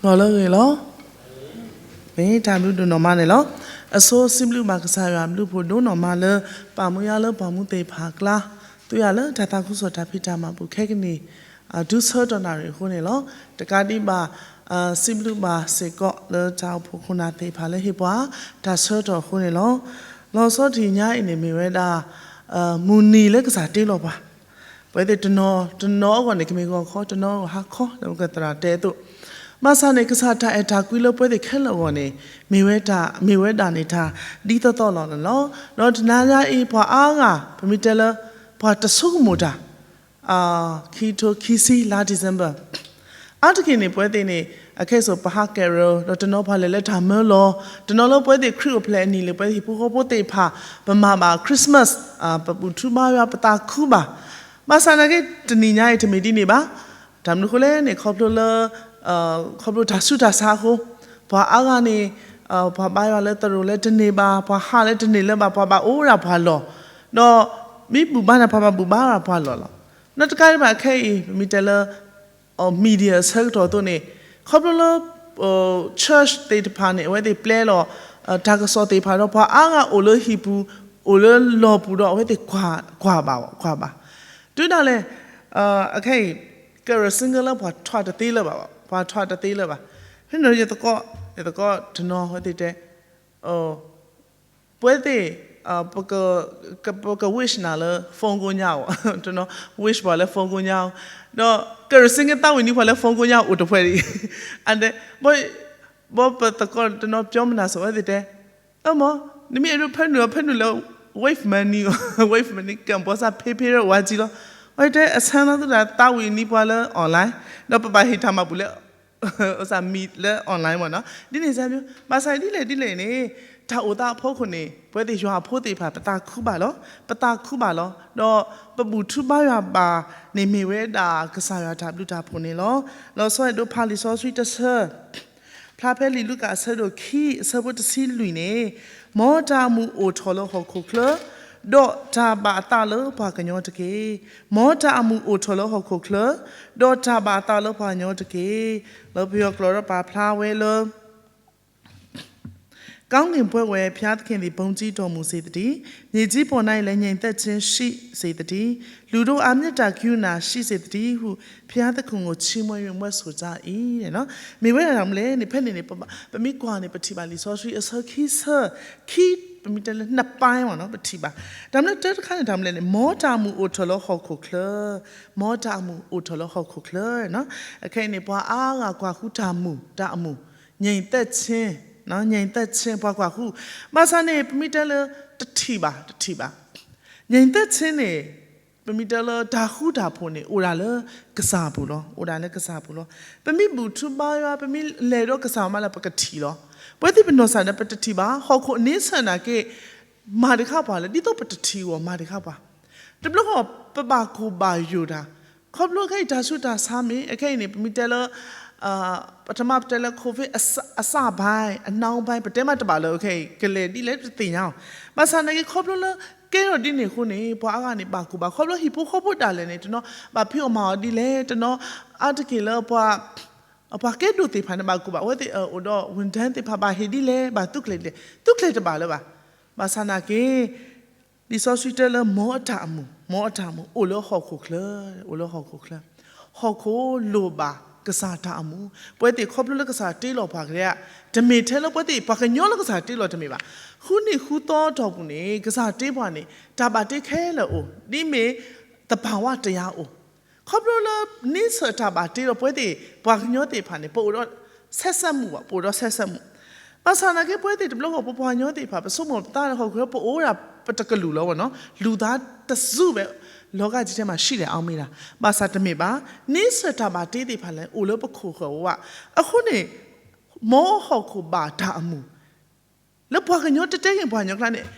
ဂီၤလၢအဂ့ၤလီၤ. မ့ၢ်တၢ်ဘျုးဒိၣ်နီၢ်မးန့ၣ်လီၤ. အဆိစံးဘျုးဘၣ်ကစၢ်ယွၤအဘျုးအဖှိၣ်ဒိၣ်နီၢ်မးလၢ ပာ်မူယၤလၢပှၤမူသ့ၣ်တဖၣ်အကျါ, သူယၤလၢတၢ်သးခုကစီၣ်တၢ်ဖံးတၢ်မၤပူၤခဲကနံၣ် ဒူဆၢကတီၢ်နၣ်ရံၣ်အဃိန့ၣ်လီၤ. တကးဒံးဘၣ် စံးဘျုးဘၣ်စ့ၢ်ကီးလၢတၢ်အိၣ်ဖှိၣ်ခိၣ်နၢ်သ့ၣ်တဖၣ်လၢဟ့ၣ်ပှၤတၢ်ဆၢကတီၢ်အဃိန့ၣ်လီၤ. လီၤဆီတနံၤညါအံၤန့ၣ်မ့ၢ်ဝဲဒၣ် မုၢ်နံၤလၢကစၢ်တ့လီၤပှၤ, ပဝဲသ့ၣ်တနီၤတနီၤအဂီၢ်န့ၣ် ကမ့ၢ်ဂီၤခီ, တနီၤဂီၤဟါခီ, ဒီးပကသရၣ်တဲအသိး, ဘၣ်ဆၣ်န့ၣ် ကစၢ်တၢ်အဲၣ်တၢ်ကွံလၢပဝဲသ့ၣ်ခဲလၢာ်အဂီၢ်န့ၣ် မ့ၢ်ဝဲတၢ် မ့ၢ်ဝဲဒၣ်န့ၣ်တၢ်ဒ်သိးသိးလီၤန့ၣ်လီၤ. ဒီးတနၤညါအံၤ ပှၤအါဂၤ ပမ့ၢ်တဲလၢ ပှၤတဆိကမိၣ်တၢ် ခံကထိခံဆံလါ December အါတက့ၢ်န့ၣ် ပဝဲသ့ၣ်န့ၣ် အခဲအံၤစိၤပဟးကဲရၢ, ဒီးတနီၤပှၤလဲၤလၢတၢ်မၢလီၤ, တနီၤလၢပဝဲသ့ၣ်ခရံာ်အိၣ်ဖျဲၣ်အနံၣ်လၢ ပဝဲသ့ၣ်ဟံၣ်ဖိဃီဖိသ့ၣ်တဖၣ် ပမၤဘၣ် Christmas, ပဘူၣ်ထူဘါယွၤ ပသးခုဘၣ်. ဘၣ်ဆၣ်နာ်က့ တနံၤညါအံၤတမ့ၢ်ဒ်န့ၣ်ဘၣ်. တၢ်မနုၤအဃိလဲၣ်န့ၣ် ခီဖျိလၢ ခီဖျိတၢ်ဆူးတၢ်ဆါအဃိ, ပှၤအါဂၤန့ၣ် ပှၤဘါယွၤလၢသရိာ်လၢတန့ၢ်ဘၣ်, ပှၤဟးလၢတန့ၢ်လၢၤဘၣ်, ပှၤဘၣ်အိၣ်ဒၣ်ပှၤလီၢ်, ဒီးမ့ၢ်ဘူၣ်ဘါန့ၣ် ပှၤဘၣ်ဘူၣ်ဘါဒၣ်ပှၤလီၢ်လီၤ. ဒီးတကးဒံးဘၣ်ခဲအံၤ ပမ့ၢ်တဲလၢ media အဆၢကတီၢ်အသိးန့ၣ် ခီဖျိလၢ church သ့ၣ်တဖၣ်န့ၣ် အဝဲသ့ၣ်ပျဲလီၤ တၢ်ကစီၣ်သ့ၣ်တဖၣ်ဒီး ပှၤအါဂၤအိၣ်လၢဟံၣ်ပူၤ အိၣ်လၢလီၢ်ပူၤဒီး အဝဲသ့ၣ်ကွၢ်ဘၣ်, ကွၢ်ဘၣ်. တုၤဒၣ်လဲာ် အခဲအံၤ ကရၢၡိကလၢပှၤထွဲတသ့လၢၤဘၣ်, ပှၤထွဲတသ့လၢၤဘၣ်. ဖဲန့ၣ်ယသကိး, ယသကိးတနီၤဝဲသ့ၣ်တဲ ပဝဲသ့ၣ် ပက wish နၤလၢ phone ကိးညါဧိၤ, တနီၤ wish ပှၤလၢ phone ကိးညါဧိၤ, ဒီးကရၢၡိကသးဝံၣ်နံၤပှၤလၢ phone ကိးညါအိၣ်တဖှဲးဒံး, အဒဲ ဘီပသကိးတနီၤ ပြောမနုၤ ဆိးဝဲသ့ၣ်တဲ အၢမ့ၢ် နမ့ၢ်အဲၣ်ဒိးဖၢနုာ်အီၤ ဖၢနုာ်လၢ Wave Money, Wave Money ကမၣ်ပီစၢ် ဖ့ဖ့ ဝါကံလီၤ. အဝဲတဲ အဆၢလီၤသုတၢ်သးဝံၣ်နံၤပှၤလၢ online ဒီးပဘၣ်ဟ့ၣ်တၢ်မၤဘူၣ်လၢ အစၢ်မံၤလၢ online မ့ၢ်နီၤ ဒ်န့ၣ်စ့ၢ်ကီး ဘၣ်ဆၣ်ဒ်လဲၣ်ဒ်လဲၣ်န့ၣ် တၢ်အိၣ်သးအဖီခိၣ်န့ၣ် ပဝဲသ့ၣ်ယွၤအဖိသ့ၣ်တဖၣ် ပသးခုဘၣ်လီၤ, ပသးခုဘၣ်လီၤ. ဒီးပဘူၣ်ထူဘါယွၤဘၣ်န့ၣ်မ့ၢ်ဝဲဒၣ်ကစၢ်ယွၤတၢ်ဘျုးတၢ်ဖှိၣ်န့ၣ်လီၤ. လီၤဆီအဲၣ်ဒိးဖးလံာ်စီဆှံတဆၢ ဖျါဖဲလံာ်လူၤကၣ်အဆၢဒိၣ်ခံ အဆၢဖိတဆံလွံၢ်န့ၣ်, မ်တၢ်အမုာ်အိၣ်ထီၣ်လၢဟီၣ်ခိၣ်ချၢ, ဒီးတၢ်ဘၣ်အသးလၢပှၤကညီတက့ၢ်. မ်တၢ်အမုာ်အိၣ်ထီၣ်လၢဟီၣ်ခိၣ်ချၢ, ဒီးတၢ်ဘၣ်အသးလၢပှၤကညီတက့ၢ်. လၢပယီၤကျိာ်ဒီးပာ်ဖျါဝဲလၢ ကောင်းကင်ဘဝ်းဝဲ ဘုရားသခင်သည် ဘုန်းကြီးတော်မူစေသတည်း။ မြေကြီးပေါ်၌လည်း ငြိမ်သက်ခြင်းရှိစေသတည်း။ လူတို့အား မေတ္တာကရုဏာရှိစေသတည်းဟု ဘုရားသခင်ကို ချီးမွမ်း၍ မြွက်ဆိုကြ၏. မ့ၢ်ဝဲဒၣ်တၢ်မနုၤလဲၣ်န့ၣ် ဖဲန့ၣ်န့ၣ် ပမ့ၢ်ကွၢ်န့ၣ် ပထံၣ်ဘၣ်လံာ်စီဆှံအဆၢခံဆၢ, ခံ, ပမ့ၢ်တဲလၢ နှစ်ပိုင်း မ့ၢ်နီၤ ပထံၣ်ဘၣ်. တၢ်မနုၤတၢ်တခါန့ၣ် တၢ်မနုၤလဲၣ်န့ၣ် မ်တၢ်အမုာ်အိၣ်ထီၣ်လၢဟီၣ်ခိၣ်ချၢ, မ်တၢ်အမုာ်အိၣ်ထီၣ်လၢဟီၣ်ခိၣ်ချၢ. အခဲအံၤန့ၣ် ပှၤအါဂၤကွၢ်ဃုတၢ်မုာ်, တၢ်အမုာ် ငြိမ်သက်ခြင်း, ငြိမ်သက်ခြင်း ပှၤကွၢ်ဃု. ဘၣ်ဆၣ်န့ၣ် ပမ့ၢ်တဲလၢ တထံၣ်ဘၣ်, တထံၣ်ဘၣ်. ငြိမ်သက်ခြင်းန့ၣ် ပမ့ၢ်တဲလၢတၢ်ဃူတၢ်ဖိးန့ၣ် အိၣ်ဒၣ်လၢကစၢ်ပူၤလီၤ, အိၣ်ဒၣ်လၢကစၢ်ပူၤလီၤ. ပမ့ၢ်ဘူၣ်ထူဘါယွၤ ပမ့ၢ်လဲၤဒီးကစၢ်မးလၢပကထံၣ်လီၤ. ပဝဲသ့ၣ်ပနီၢ်စၢ်ဒီး ပတထံၣ်ဘၣ်, ဟီၣ်ခိၣ်အန့ဆၢၣ်နာ်က့ မၤတခါပှၤလၢ ဒ်သိးပတထံၣ်အီၤ မၤတခါပှၤ. တဘျီဃီ ပဘၣ်ကိၢ်ဘၣ်ယိာ်တၢ်, ခီဖျိခဲအံၤတၢ်ဆူးတၢ်ဆါမ့ၢ်, အခဲအံၤန့ၣ် ပမ့ၢ်တဲလၢ ပထမပတဲလၢ COVID အစပိုင်း အနောက်ပိုင်း ပတဲမးတဘၣ်လၢ ခဲအံၤ ကလဲၤဒ်လဲၣ်တသ့ၣ်ညါအီၤ. ဘၣ်ဆၣ်နာ်က့ ခီဖျိလၢကဲထီၣ်ဒ်န့ၣ်အဃိန့ၣ် ပှၤအါဂၤန့ၣ် ဘၣ်ကိၢ်ဘၣ်, ခီဖျိဟံၣ်ဖိဃီဖိဒၣ်လဲာ်န့ၣ် တနီၤဘၣ်ဖံးအီၣ်မၤအီၣ်ဒ်လဲၣ်, တနီၤအါတက့ၢ်လၢပှၤ ပှၤကဲဒိၣ်သ့ၣ်တဖၣ်န့ၣ် ဘၣ်ကိၢ်ဘၣ်, အဝဲသ့ၣ်အိၣ်ဒီး ဝန်ထမ်း သ့ၣ်တဖၣ် ဘၣ်ဟ့ၣ်ဒ်လဲၣ်, ဘၣ်သူၣ်ကျဲၤဒ်လဲၣ်, သူၣ်ကျဲၤတဘၣ်လၢၤဘၣ်. ဘၣ်ဆၣ်နာ်က့ လံာ်စီဆှံတဲလၢ မ်အတၢ်အမုာ်, မ်အတၢ်အမုာ် အိၣ်လၢဟီၣ်ခိၣ်ချၢ, အိၣ်လၢဟီၣ်ခိၣ်ချၢ. ဟီၣ်ခိၣ်လိၣ်ဘၣ်ကစၢ်တၢ်အမုာ်. ပဝဲသ့ၣ်ခီဖျိလၢကစၢ်တ့လီၤပှၤကဒါ, တမ့ၢ်ထဲလၢပဝဲသ့ၣ်ပှၤကညီလၢကစၢ်တ့လီၤတမ့ၢ်ဘၣ်. ဃုနံၣ်ဃုသီအတီၢ်ပူၤန့ၣ် ကစၢ်တ့ပှၤန့ၣ် တၢ်ဘၣ်တ့ခဲလၢာ်အိၣ်, ဒ်မ့ၢ် သဘာဝတရား အိၣ်. ခီဖျိလၢ န့ဆၢၣ်တၢ်ဘၣ်တ့ဒီးပဝဲသ့ၣ် ပှၤကညီသ့ၣ်တဖၣ်န့ၣ် ပအိၣ်ဒီး ဆက်စပ်မှု ဘၣ်, ပအိၣ်ဒီး ဆက်စပ်မှု. ဘၣ်ဆၣ်နာ်က့ ပဝဲသ့ၣ်တဘျီဃီ ပပှၤကညီသ့ၣ်တဖၣ် ပဆိကမိၣ်ပသးလၢဟီၣ်ခိၣ်ချၢ ပအိၣ်ဒၣ်ပတကလုာ်လီၤဝဲနီၤ, လူၤသးတစုဘၣ်, လောကကြီးထဲမှာရှိတယ် အီၤမ့ၢ်ဒၣ်. ဘၣ်ဆၣ်တမ့ၢ်ဘၣ်, န့ဆၢၣ်တၢ်ဘၣ်တ့သ့ၣ်တဖၣ်လဲၣ် အိၣ်လၢပခိၣ်ဃၢၤဝဲ. အဃိန့ၣ် မ်ဟီၣ်ခိၣ်ဘၣ်တၢ်အမုာ် လၢပှၤကညီတတဲဂ့ၤ ပှၤကညီကျါန့ၣ်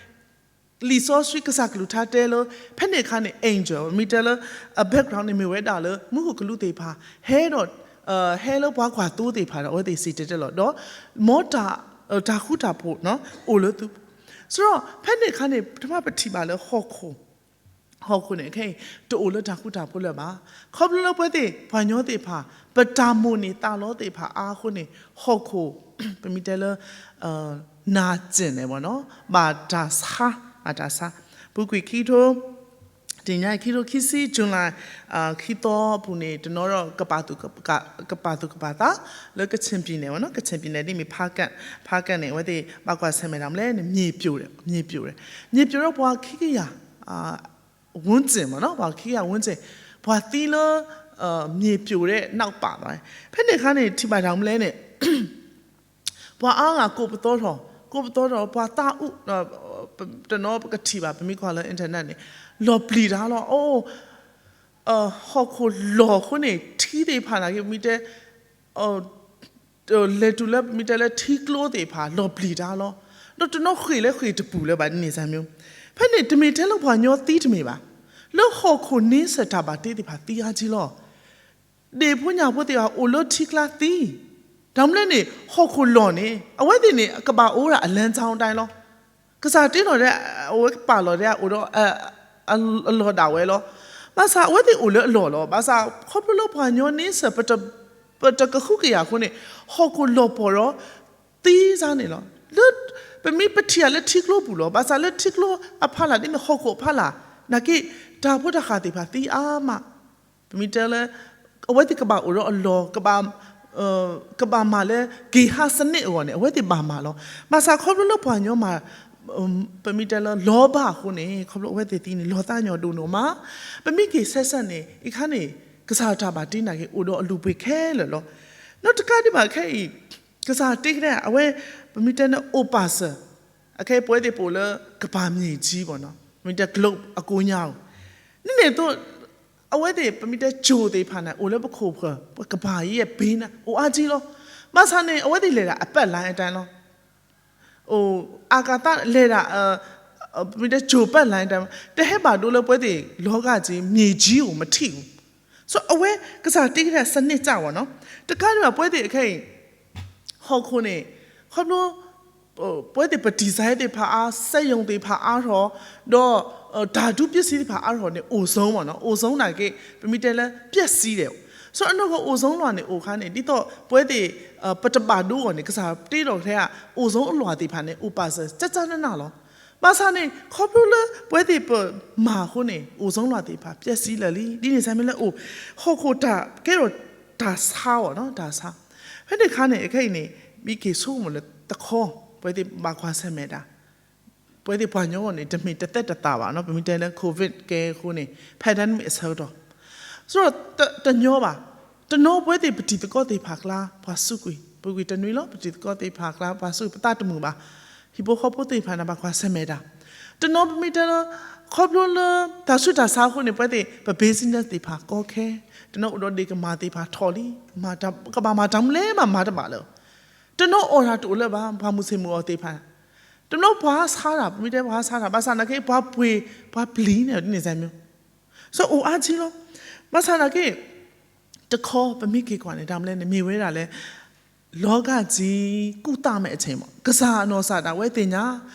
လံာ်စီဆှံကစၢ်ကလုၢ်ကထါတဲလၢ ဖဲန့ၣ်အခါန့ၣ် angel မ့ၢ်တဲလၢ အ background န့ၣ် မ့ၢ်ဝဲဒၣ်လၢ မူခိၣ်ကလူးသ့ၣ်တဖၣ် ဟဲဒီး ဟဲလၢပှၤကွၢ်သိသ့ၣ်တဖၣ်ဒီး အဝဲသ့ၣ်စံၣ်တဲၤတဲလီၤ. ဒီး မ်တၢ်ဃူတၢ်ဖိး အိၣ်လၢသု ဆိုတော့ ဖဲန့ၣ်အခါန့ၣ် ပထမပထံၣ်ဘၣ်လၢဟီၣ်ခိၣ် ဟီၣ်ခိၣ်န့ၣ် ခဲအံၤ တအိၣ်လၢတၢ်ဃူတၢ်ဖိးလၢၤဘၣ်. ခီဖျိလၢပဝဲသ့ၣ်ပှၤကညီသ့ၣ်တဖၣ် ပတၢ်မိၣ်န့ၢ်သးလီသ့ၣ်တဖၣ်အါအဃိန့ၣ် ဟီၣ်ခိၣ် ပမ့ၢ်တဲလၢ နာကျင်တယ်ပေါ့နော်, ဘၣ်တၢ်ဆါ, ဘၣ်တၢ်ဆါ, ပူၤကွံာ်ခံကထိ တနံၣ်ညါ ခံကထိခံဆံ July ခံသီအပူၤန့ၣ် တနီၤဒီး ကပာ်သူၣ်ကပာ်သး လၢကချင်ပြည်နယ်ပေါ့နော်, ကချင်ပြည်နယ် ဒ်မ့ၢ် ဖားကန့်, ဖားကန့်န့ၣ် အဝဲသ့ၣ်ဘၣ်ကွၢ်ဆၢၣ်မဲာ်တၢ်မနုၤလဲၣ်န့ၣ် မြေပြိုတယ်, မြေပြိုတယ်, မြေပြိုတော့ ပှၤခံကယၤ ဝန်းကျင်ပေါ့နော်, ပှၤခံကယၤ ဝန်းကျင်, ပှၤသံလၢ မြေပြိုတဲ့နောက်ပါသွားတယ်. ဖဲန့ၣ်အခါန့ၣ် ထံၣ်ဘၣ်တၢ်မနုၤလဲၣ်န့ၣ် ပှၤအါဂၤကိးပသူထီၣ်, ကိးပသူထီၣ် ပှၤသးအုး, တနီၤပကထံၣ်ဘၣ် ပမ့ၢ်ကွၢ်လၢ internet န့ၣ် လီၤပျံၤတၢ်လီၤ. အိၣ် ဟီၣ်ခိၣ်လီၤအဃိန့ၣ် ထံသ့ၣ်တဖၣ်န့ၣ်က့ ပမ့ၢ်တဲ လဲၤတုၤလၢပမ့ၢ်တဲလၢထံကျိသ့ၣ်တဖၣ် လီၤပျံၤတၢ်လီၤ. ဒီးတနီၤဃ့ၢ်လၢဃ့ၢ်တပူၤလၢၤဘၣ်န့ၣ် စၢ်မ့ၢ်, ဖဲန့ၣ်တမ့ၢ်ထဲလၢပှၤကညီသံတမ့ၢ်ဘၣ်, လၢဟီၣ်ခိၣ်န့ဆၢၣ်တၢ်ဘၣ်တ့သ့ၣ်တဖၣ်သံအါကံလီၤ. ဒ့ၣ်ဖိညၣ်ဖိသ့ၣ်တဖၣ်အိၣ်လၢထံကျါသံ, တၢ်မနုၤလဲၣ်န့ၣ် ဟီၣ်ခိၣ်လီၤန့ၣ် အဝဲသ့ၣ်န့ၣ် ကဘၣ်အိၣ်ဒၣ်အလၢ်ကၠီအတိုင်းလီၤ. ကစၢ်တ့လီၤဒဲး အဝဲကပာ်လီၤဒဲး အိၣ်ဒီး အလီၢ်ဒၣ်ဝဲလီၤ. ဘၣ်ဆၣ်အဝဲသ့ၣ်အိၣ်လၢအလီၢ်လီၤ. ဘၣ်ဆၣ်ခီဖျိလၢပှၤကညီန့ဆၢၣ် ပတကဃုကယာ်အဃိန့ၣ် ဟီၣ်ခိၣ်လီၤပှီၢ်ဒီး သံစါန့ၣ်လီၤ. လၢ ပမ့ၢ်ပထံၣ်အီၤလၢထံကျိပူၤလီၤ. ဘၣ်ဆၣ်လၢထံကျိအဖီလာ် ဒ်မ့ၢ်ဟီၣ်ခိၣ်အဖီလာ် နာ်က့ တၢ်ဖိတၢ်ဃၢ်သ့ၣ်တဖၣ်သံအါမး ပမ့ၢ်တဲလၢ အဝဲသ့ၣ်ကဘၣ်အိၣ်ဒီးအလီၢ် ကဘၣ်မၤလၢ ဂေဟစနစ်အဂီၢ်န့ၣ် အဝဲသ့ၣ်ဘၣ်မၤလီၤ. ဘၣ်ဆၣ်ခီဖျိလၢပှၤကညီမၤ ပမ့ၢ်တဲလၢလီၤဘၣ်အဃိန့ၣ် ခီဖျိအဝဲသ့ၣ်သံန့ၣ် လီၤသးကညီၤဒိၣ်န့ၣ်မး, ပမ့ၢ်က့ၤဆဲးဆဲးန့ၣ် အံၤခါန့ၣ် ကစၢ်တၢ်ဘၣ်တ့နာ်က့ အိၣ်ဒီးအလုၢ်အပှ့ၤခဲလၢာ်လီၤ. နီတခါဒံးဘၣ်ခဲအံၤ ကစၢ်တ့ကဒဲ အဝဲ ပမ့ၢ်တဲန့ၣ် အိၣ်ပာ်စၢၤ အခဲအံၤပဝဲသ့ၣ်ပအိၣ်လၢ ကမ္ဘာမြေကြီးပေါ့နော်, ပမ့ၢ်တဲ globe အကိးညါအီၤ, ဒ်န့ၣ်အသိး အဝဲသ့ၣ် ပမ့ၢ်တဲ ကၠိၤသ့ၣ်တဖၣ်န့ၣ် အိၣ်လၢပခိၣ်ပဃၢၤ ပကမ္ဘာကြီးရဲ့ ဘ့န အိၣ်အါကံလီၤ. ဘၣ်ဆၣ်န့ၣ် အဝဲသ့ၣ်လဲၤဒၣ်အပတ်လမ်းအတိုင်းလီၤ. အိၣ် အာကာသ လဲၤဒၣ် ပမ့ၢ်တဲ ကၠိၤပတ်လမ်းအတိုင်း တဟဲဘၣ်ဒိလၢပဝဲသ့ၣ် လောကကြီး မြေကြီးကို မထိဘူး. ဆို အဝဲ ကစၢ်တ့ကဒဲ စနစ်ကျပေါ့နော်, တကးဒံးဘၣ် ပဝဲသ့ၣ်အခဲအံၤ ဟီၣ်ခိၣ်န့ၣ် ခီဖျိ ပဝဲသ့ၣ်ပ design သ့ၣ်တဖၣ်အါ, စက်ရုံသ့ၣ်တဖၣ်အါထီၣ်, ဒီး ဓာတုပစ္စည်းသ့ၣ်တဖၣ်အါထီၣ်န့ၣ် ozone ပေါ့နော်, ozone နာ်က့ ပမ့ၢ်တဲလၢ ပျက်စီးတယ်. ဆို အနီၢ်ကီၢ် ozone လွှာန့ၣ်အိၣ်ခါန့ၣ် ဒ်သိးပဝဲသ့ၣ် ပတဘၣ်ဒိအဂီၢ်န့ၣ် ကစၢ်တ့လီၤထဲ ozone အလွှာသ့ၣ်တဖၣ်န့ၣ် အိၣ်ပာ်စၢၤ ကကနနၢ်လီၤ. ဘၣ်ဆၣ်န့ၣ် ခီဖျိလၢပဝဲသ့ၣ်ပမၤအဃိန့ၣ် ozone လွှာသ့ၣ်တဖၣ် ပျက်စီးလၢာ်လံ. ဒ်န့ၣ်စ့ၢ်မ့ၢ်လၢအိၣ် ဟီၣ်ခိၣ်တၢ်ကဲထီၣ် တၢ်ဆါအီၤနီၤ, တၢ်ဆါ. ဖဲန့ၣ်အခါန့ၣ် အခဲအံၤန့ၣ် မ့ၢ်က့ၤဆိကမိၣ်လၢတခီ ပဝဲသ့ၣ်ဘၣ်ကွၢ်ဆၢၣ်မဲာ်တၢ် ပဝဲသ့ၣ်ပှၤကညီအဂီၢ်န့ၣ် တမ့ၢ်တသက်တသာဘၣ်နီၤ, ပမ့ၢ်တဲလၢ COVID ကဲအဃိန့ၣ် pandemic အဆၢကတီၢ် ဆိုတော့ တညီဘၣ်. တနီၤပဝဲသ့ၣ်ပတံၤသကိးသ့ၣ်တဖၣ်အကျါ ပှၤစူးကွံာ်, ပူၤကွံာ်တနွံလီၤ, ပတံၤသကိးသ့ၣ်တဖၣ်အကျါ ပှၤစူးပသးတမုာ်ဘၣ်. ဟံၣ်ဖိဃီဖိသ့ၣ်တဖၣ်န့ၣ် ဘၣ်ကွၢ်ဆၢၣ်မဲာ်တၢ်. တနီၤပမ့ၢ်တဲလၢ ခီဖျိလၢ တၢ်ဆူးတၢ်ဆါအဃိန့ၣ် ပဝဲသ့ၣ် ပ business သ့ၣ်တဖၣ်ကီခဲ, တနီၤအိၣ်ဒီးဒ့ၣ်ကမၢ်သ့ၣ်တဖၣ်ထီၣ်လံ, ကဘၣ်မၤတၢ်မနုၤလဲၣ်မး မၤတဘၣ်လၢၤ. တနီၤအီၣ်တၢ်တအိၣ်လၢၤဘၣ်, ပှၤမုၢ်ဆ့ၣ်မုၢ်အီၣ်သ့ၣ်တဖၣ် တနီၤပှၤဆါတၢ်, ပမ့ၢ်တဲပှၤဆါတၢ် ဘၣ်ဆၣ်နာ်က့ ပှၤပှ့ၤ ပှၤပျံၤန့ၣ် ဒ်န့ၣ်စ့ၢ်မ့ၢ် ဆို အိၣ်အါကံလီၤ. ဘၣ်ဆၣ်နာ်က့ တခီ ပမ့ၢ်က့ၤကွၢ်န့ၣ် တၢ်မနုၤလဲၣ်န့ၣ် မ့ၢ်ဝဲဒၣ်လၢ လောကကြီး ကူးသန်းမ့ၢ်အထံမး ကစၢ်အနီၢ်ကစၢ်ဒၣ်ဝဲသ့ၣ်ညါ,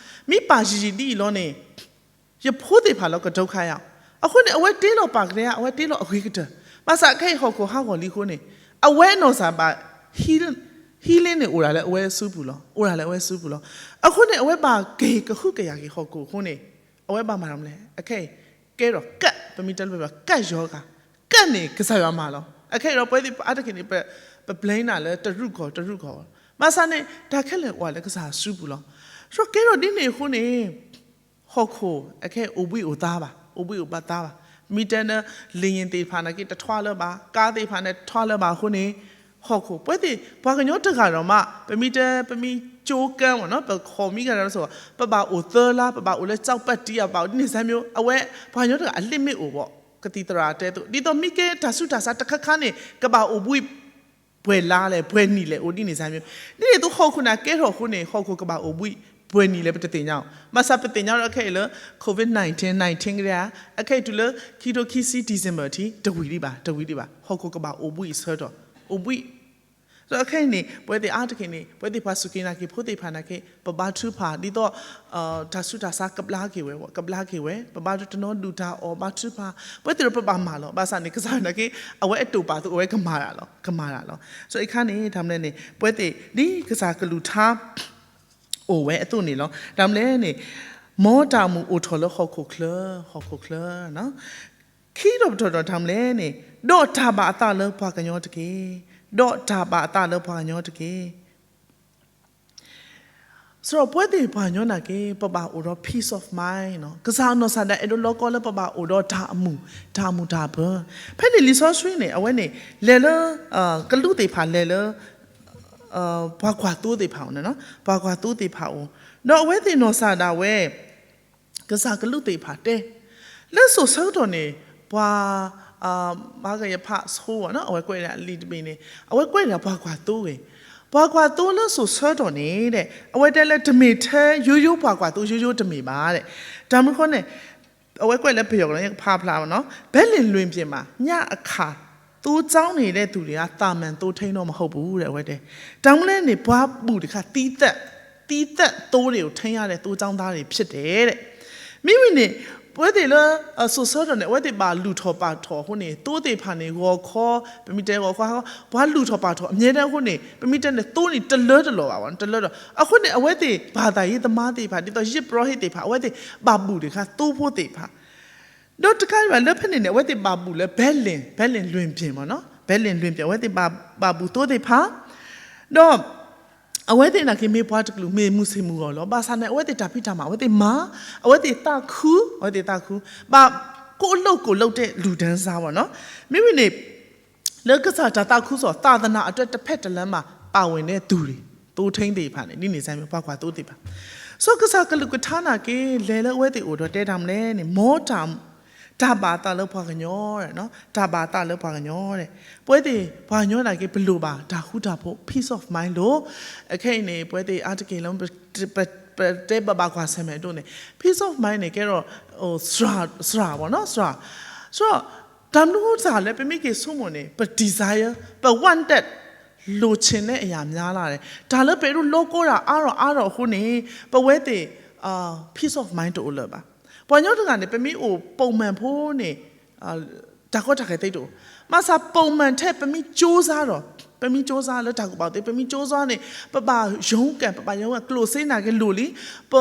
မ့ၢ်ပာ်ယံာ်ယံာ်ဒ်အံၤလီၤန့ၣ် ယဖိသ့ၣ်တဖၣ်လၢကဒုက္ခရောက်, အဃိန့ၣ် အဝဲတ့လီၤပာ်ကတဲ အဝဲတ့လီၤအဂ့ၤကတၢၢ်, ဘၣ်ဆၣ်ခဲအံၤဟီၣ်ခိၣ်ဟးဂီၤလံအဃိန့ၣ် အဝဲအနီၢ်ကစၢ်ဘၣ် healing န့ၣ် အိၣ်ဒၣ်လၢအဝဲစုပူၤလီၤ, အိၣ်ဒၣ်လၢအဝဲစုပူၤလီၤ. အဃိန့ၣ် အဝဲဘၣ်က့ၤကဟုကယာ်က့ၤဟီၣ်ခိၣ်အဃိန့ၣ် အဝဲဘၣ်မၤတၢ်မနုၤလဲၣ်, အခဲအံၤ ကဲထီၣ်ကပ်, ပမ့ၢ်တဲလၢပှၤကပ်ရောဂါ, ကပ်န့ၣ် ကစၢ်ယွၤမၤလီၤ. အခဲအံၤဒီးပဝဲသ့ၣ်အါတက့ၢ်န့ၣ် ပ ပ blame နၤလၢတရူးကီၢ်တရူးကီၢ်, ဘၣ်ဆၣ်န့ၣ် တၢ်ခဲလၢာ်အိၣ်လၢကစၢ်စုပူၤလီၤ. ဆိုကဲထီၣ်ဒ်န့ၣ်အဃိန့ၣ် ဟီၣ်ခိၣ်အခဲအံၤအိၣ်ဘှံးအိၣ်သါဘၣ်, အိၣ်ဘှံးအိၣ်ဘၣ်သါဘၣ်, မ့ၢ်တဲလၢ လေယာဉ်သ့ၣ်တဖၣ်နာ်က့တထွါလၢၤဘၣ်, ကါသ့ၣ်တဖၣ်န့ၣ်ထွါလၢၤဘၣ်အဃိန့ၣ် ဟီၣ်ခိၣ် ပဝဲသ့ၣ် ပှၤကညီတဂၤဒီးမး ပမ့ၢ်တဲ ပမ့ၢ်ကၠိကၢမ့ၢ်နီၤ ပခီၣ်မံကဒါဒီးဆိ ပဘၣ်အိၣ်သၢလါ ပဘၣ်အိၣ်လၢကၠီၣ်ပၣ်တံ အဘၣ်အိၣ်ဒ်န့ၣ်စ့ၢ်မ့ၢ် အဝဲ ပှၤကညီတဂၤအ limit အိၣ်ဘၣ် ကသံၣ်သရၣ်တဲအသိး ဒ်သိးမ့ၢ်ကဲတၢ်ဆူးတၢ်ဆါတခါခါန့ၣ် ကဘၣ်အိၣ်ဘှံး ပှဲၤလါလဲၣ် ပှဲၤနံၣ်လဲၣ် အိၣ်ဒ်န့ၣ်စ့ၢ်မ့ၢ် ဒ်န့ၣ်အသိးဟီၣ်ခိၣ်န့ၣ်ကဲထီၣ်အဃိန့ၣ် ဟီၣ်ခိၣ်ကဘၣ်အိၣ်ဘှံး ပှဲၤနံၣ်လဲၣ် ပတသ့ၣ်ညါအီၤ ဘၣ်ဆၣ်ပသ့ၣ်ညါဒီးခဲအံၤလၢ COVID nineteen nineteen ကဒဲဧါ အခဲအံၤတုၤလၢ ခံထိခံဆံ December ထံ တဝံၤဒံးဘၣ် တဝံၤဒံးဘၣ် ဟီၣ်ခိၣ်ကဘၣ်အိၣ်ဘှံးအဆၢကတီၢ် အိၣ်ဘှံး ဒီးခဲအံၤန့ၣ် ပဝဲသ့ၣ်အါတက့ၢ်န့ၣ် ပဝဲသ့ၣ်ပှၤစူၢ်က့ၤနာ်က့ၤဖိသ့ၣ်တဖၣ်နာ်က့ ပဘါထုကဖၣ် ဒ်သိး တၢ်ဆူးတၢ်ဆါကဘျါက့ၤဝဲ ကဘျါက့ၤဝဲ ပဘါထုတနီၤဒုၣ်တၢ်အီၣ်ဘါထုကဖၣ် ပဝဲသ့ၣ်ဒီးပဘၣ်မၤလီၤ. ဘၣ်ဆၣ်န့ၣ် ကစၢ်နာ်က့ အဝဲအတိာ်ပာ်သး အဝဲကမၤတၢ်လီၤ ကမၤတၢ်လီၤ. ဆို အခါန့ၣ် တၢ်မနုၤလဲၣ်န့ၣ် ပဝဲသ့ၣ် ဒ်ကစၢ်ကလုၢ်ကထါ အိၣ်ဝဲအသိးန့ၣ်လီၤ. တၢ်မနုၤလဲၣ်န့ၣ် မ်တၢ်အမူးအိၣ်ထီၣ်လၢဟီၣ်ခိၣ်ချၢ ဟီၣ်ခိၣ်ချၢ ခံထီၣ်ပတီၢ်ဒီးတၢ်မနုၤလဲၣ်န့ၣ် ဒီးတၢ်ဘၣ်အသးလၢပှၤကညီတက့ၢ်. ဒီးတၢ်ဘၣ်အသးလၢပှၤကညီတက့ၢ်. ဆိုတော့ ပဝဲသ့ၣ်ပှၤကညီနာ်က့ ပဘၣ်အိၣ်ဒီး peace of mind နီၤ. ကစၢ်အနီၢ်ကစၢ်ဒၣ်အဲၣ်ဒိးလီၤကီလၢပဘၣ်အိၣ်ဒီးတၢ်အမူး တၢ်အမူးတၢ်ပၢၤ. ဖဲန့ၣ်လံာ်စီဆှံန့ၣ် အဝဲန့ၣ် လဲၤလၢ ကလူးသ့ၣ်တဖၣ်လဲၤလၢ ပှၤကွၢ်သိသ့ၣ်တဖၣ်အအိၣ်န့ၣ်နီၤ ပှၤကွၢ်သိသ့ၣ်တဖၣ်အအိၣ် ဒီးအဝဲသ့ၣ်နီၢ်ကစၢ်ဒၣ်ဝဲ ကစၢ်ကလူးသ့ၣ်တဖၣ်တဲ လၢစိၤဆၢကတီၢ်န့ၣ် ပှၤ မၤကယဖးဆိဝဲနီၤ အဝဲကွဲးဒၣ်လံာ်တဘ့ၣ်န့ၣ် အဝဲကွဲးဒၣ်ပှၤကွၢ်သိဂ့ၤ ပှၤကွၢ်သိလၢစိၤဆၢကတီၢ်န့ၣ် အဝဲတဲလၢတမ့ၢ်ထဲယိယိပှၤကွၢ်သိ ယိယိတမ့ၢ်ဘၣ် တၢ်မနုၤအဃိန့ၣ် အဝဲကွဲးလၢပယီၤကီး ဖးဖျါနီၤ ဘဲလ့ၣ်လွ့ၢ်ပ့ၣ်မး ညၣ်အခါ သိကၠီန့ၣ်ဒဲးသူၣ်န့ၣ် အသးမၤသိထိန်းတော့မဟုတ်ဘူး အဝဲတဲ တၢ်မနုၤလဲၣ်န့ၣ် ပှၤဘူၣ်တခါ သံသက် သံသက်သိတွေကို ထိန်းရတဲ့ သိကျောင်းသားတွေဖြစ်တယ်တဲ့ မ့မ့ၢ်န့ၣ် ပဝဲသ့ၣ်လၢ စိၤဆၢကတီၢ်န့ၣ် အဝဲသ့ၣ်ဘၣ်လူၢ်ထီၣ်ပာ်ထီၣ်အဃိန့ၣ် သိသ့ၣ်တဖၣ်န့ၣ် ဂီၤခီ ပမ့ၢ်တဲဂီၤခီ ပှၤလူၢ်ထီၣ်ပာ်ထီၣ် အမြဲတမ်းအဃိန့ၣ် ပမ့ၢ်တဲန့ၣ် သိန့ၣ်တလၢတလီၤဘၣ် တလၢတလီၤ အဃိန့ၣ် အဝဲသ့ၣ် ဘာသာရေးသမားသ့ၣ်တဖၣ် ဒ်သိးယ့ၣ်ပရီဟ့ၣ်သ့ၣ်တဖၣ် အဝဲသ့ၣ်ဘၣ်ဘူၣ်တခါ သိဖိသ့ၣ်တဖၣ် ဒီးတကးဒံးဘၣ် လၢဖဲန့ၣ်န့ၣ် အဝဲသ့ၣ်ဘၣ်ဘူၣ်လၢ ဘဲလ့ၣ် ဘဲလ့ၣ်လွ့ၢ်ပ့ၣ်မးနီၤ ဘဲလ့ၣ်လွ့ၢ်ပ့ၣ် အဝဲသ့ၣ်ဘၣ်ဘူၣ်သိသ့ၣ်တဖၣ် ဒီး အဝဲသ့ၣ်နာ်က့မ့ၢ်ပှၤတကလုာ်မ့ၢ်မုၢ်ဆ့ၣ်မုၢ်ဂီၤလီၤ ဘၣ်ဆၣ်န့ၣ် အဝဲသ့ၣ်တၢ်ဖံးတၢ်မၤ အဝဲသ့ၣ်မၤ အဝဲသ့ၣ်သးခု အဝဲသ့ၣ်သးခု ဘၣ်ကိးလိာ်ကိးလိာ်တဲလူၤဒၢစါဘၣ်နီၤ မ့မ့ၢ်န့ၣ် လၢကစၢ်တၢ်သးခုစီၤ သာသနာအတွက် တဖက်တလမ်းမှ ပါဝင်တဲ့သူတွေ သိထိန်းသ့ၣ်တဖၣ်န့ၣ် ဒ်န့ၣ်စ့ၢ်မ့ၢ်ပှၤကွၢ်သိသ့ၣ်တဖၣ် စီၤကစၢ်ကလုၢ်ကထါနာ်က့ လဲၤလၢအဝဲသ့ၣ်အိၣ်ဒီးတဲတၢ်မနုၤလဲၣ်န့ၣ် မ်တၢ် တၢ်ဘၣ်အသးလၢပှၤကညီ တၢ်ဘၣ်အသးလၢပှၤကညီ ပဝဲသ့ၣ်ပှၤကညီနာ်က့ ပလိၣ်ဘၣ်တၢ်ဃူတၢ်ဖိး peace of mind လိၤ အခဲအံၤန့ၣ် ပဝဲသ့ၣ်အါတက့ၢ်လၢ ပတဲဘၣ်ဘၣ်ကွၢ်ဆၢၣ်မဲာ်ဒိၣ်န့ၣ် peace of mind န့ၣ် ကဲဒီး စှၤ စှၤဘၣ်နီၤ စှၤ ဆိုတော့ တၢ်မနုၤအဃိသတးလဲၣ် ပမ့ၢ်က့ၤဆိကမိၣ်န့ၣ် ပ desire ပ want that လိုချင်တဲ့အရာများလာတယ် တၢ်လၢပအဲၣ်ဒိးလီၤကီတၢ်အါထီၣ်အါထီၣ်အဃိန့ၣ် ပဝဲသ့ၣ် peace of mind တအိၣ်လၢၤဘၣ်. ပှၤကညီတဂၤန့ၣ် ပမ့ၢ်အိၣ် ပုံမှန် ဖိန့ၣ် တၢ်ကီတၢ်ခဲသ့တအိၣ်, ဘၣ်ဆၣ် ပုံမှန် ထဲ ပမ့ၢ်ကၠိစါဒီး ပမ့ၢ်ကၠိစါလၢတၢ်ကူၣ်ဘၣ်ကူၣ်သ့ ပမ့ၢ်ကၠိစါန့ၣ် ပဘၣ် ရုန်းကန် ပဘၣ် ရုန်းကန် ကျိၣ်စ့နာ်က့လိၤလံ, ပ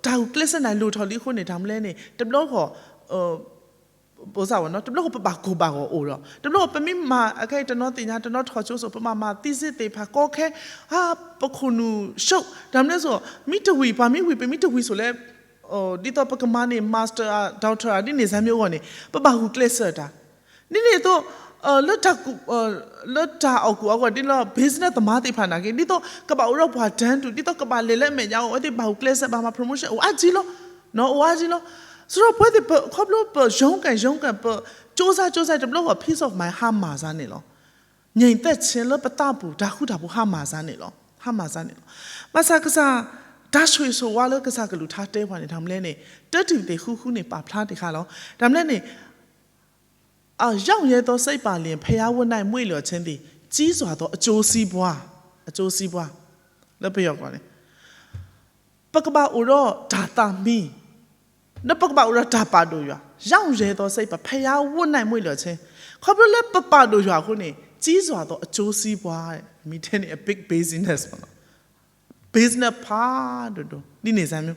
တၢ်ဂုာ်ကျဲးစၢးနာ်က့လိၤထီၣ်လံအဃိန့ၣ် တၢ်မနုၤလဲၣ်န့ၣ် တဘျီဃီ တဘျီဃီပဘၣ်ကိၢ်ဘၣ်ဂီၤအိၣ်ဒီး တဘျီဃီပမ့ၢ်မၤ အခဲအံၤတနီၤသ့ၣ်ညါ တနီၤထီၣ်ကၠိစိၤ ပမၤမၤသံစ့သ့ၣ်တဖၣ်ကီခဲ ပခိၣ်နူာ် ရှုံး တၢ်မနုၤလဲၣ်စိၤ မ့ၢ်တဝံၤ ပှၤမ့ၢ်ဝံၤ ပမ့ၢ်တဝံၤစိၤလဲၣ် ဒ်သိးပကမၤန့ၢ် master ဒၣ်ထၢၣ် ဒ်န့ၣ်စ့ၢ်မ့ၢ်အဂီၢ်န့ၣ် ပဘၣ်ဂုာ်ကျဲးစၢးတၢ်, ဒ်န့ၣ်အသိး လၢတၢ်ကူၣ် လၢတၢ်အီၣ်ကူၣ်အဂီၢ် ဒ်လၢ business သမားသ့ၣ်တဖၣ်နာ်က့ ဒ်သိးကဘၣ်အိၣ်ဒီးပှၤတန်းတူ ဒ်သိးကဘၣ်လဲၤလၢအမဲာ်ညါအဂီၢ် အဝဲသ့ၣ်ဘၣ်ဂုာ်ကျဲးစၢး ဘၣ်မၤ promotion အိၣ်အါကံလီၤ, နီၢ် အိၣ်အါကံလီၤ, ဆိုတော့ ပဝဲသ့ၣ် ခီဖျိပ ရုန်းကန် ရုန်းကန် ပကၠိစါ ကၠိစါ တဘျီဃီ peace of mind ဟါမၢ်စါန့ၣ်လီၤ. ငြိမ်သက်ခြင်း လၢပသးပူၤ တၢ်ဃူတၢ်ဖိးဟါမၢ်စါန့ၣ်လီၤ, ဟါမၢ်စါန့ၣ်လီၤ. ဘၣ်ဆၣ်ကစၢ် တၢ်ဆိၣ်ဂ့ၤဆိၣ်ဝါလၢကစၢ်ကလုၢ်ကထါတဲပှၤန့ၣ် တၢ်မနုၤလဲၣ်န့ၣ် တၢတံၤမသ့း ဃုဃုန့ၣ် ပာ်ဖျါတခါလီၤ. တၢ်မနုၤလဲၣ်န့ၣ် အရောင့်ရဲသောစိတ်ပါလျှင် ဘုရားဝတ်၌မွေ့လျော်ခြင်းသည် ကြီးစွာသောအကျိုးစီးပွား, အကျိုးစီးပွား လၢပယီၤကီးန့ၣ် ပကဘၣ်အိၣ်ဒီးတၢ်သးမံ, ဒီးပကဘၣ်အိၣ်ဒီးတၢ်ပာ်ဒိၣ်ယွၤ, ရောင့်ရဲသောစိတ်ပါ, ဘုရားဝတ်၌မွေ့လျော်ခြင်း, ခီဖျိလၢပပာ်ဒိၣ်ယွၤအဃိန့ၣ် ကြီးစွာသောအကျိုးစီးပွား, မ့ၢ်တဲန့ၣ် အ big business မ့ၢ်နီၤ business ဖးဒိၣ်ဒိၣ် ဒ်န့ၣ်စ့ၢ်မ့ၢ်,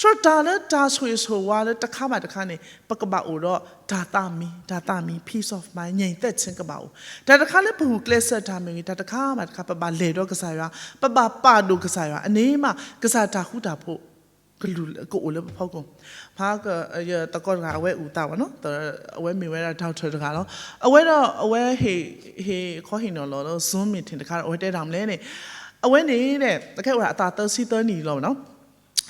ဆိုတော့ တၢ်လၢတၢ်ဆိၣ်ဂ့ၤဆိၣ်ဝါလၢတခါဘၣ်တခါန့ၣ် ပကဘၣ်အိၣ်ဒီးတၢ်သးမံ, တၢ်သးမံ peace of mind ငြိမ်သက်ခြင်း ကဘၣ်အိၣ်, တၢ်တခါလၢပဂုာ်ကျဲးစၢးတၢ်မ့ၢ်ဂ့ၤ တၢ်တခါဘၣ်တခါ ပဘၣ်လဲၤဒီးကစၢ်ယွၤ, ပဘၣ်ပာ်ဒိၣ်ကစၢ်ယွၤ အန့ၣ်မး ကစၢ်တၢ်ဃူတၢ်ဖိး ကလူးကအိၣ်လၢပဖီခိၣ်, ဖးက ယသကိးတဂၤ အဝဲအုၣ်သးဘၣ်နီၤ, အဝဲမ့ၢ်ဝဲဒၣ် doctor တဂၤလီၤ, အဝဲဒီးအဝဲဟ့ၣ် ဟ့ၣ်ခီဟ့ၣ်နီၤလီၤလၢ Zoom meeting တခါဒီး အဝဲတဲတၢ်မနုၤလဲၣ်န့ၣ်, အဝဲန့ၣ် အခဲအံၤအိၣ်ဒၣ်အသးသၢဆံသၢနံၣ်လီၤနီၤ,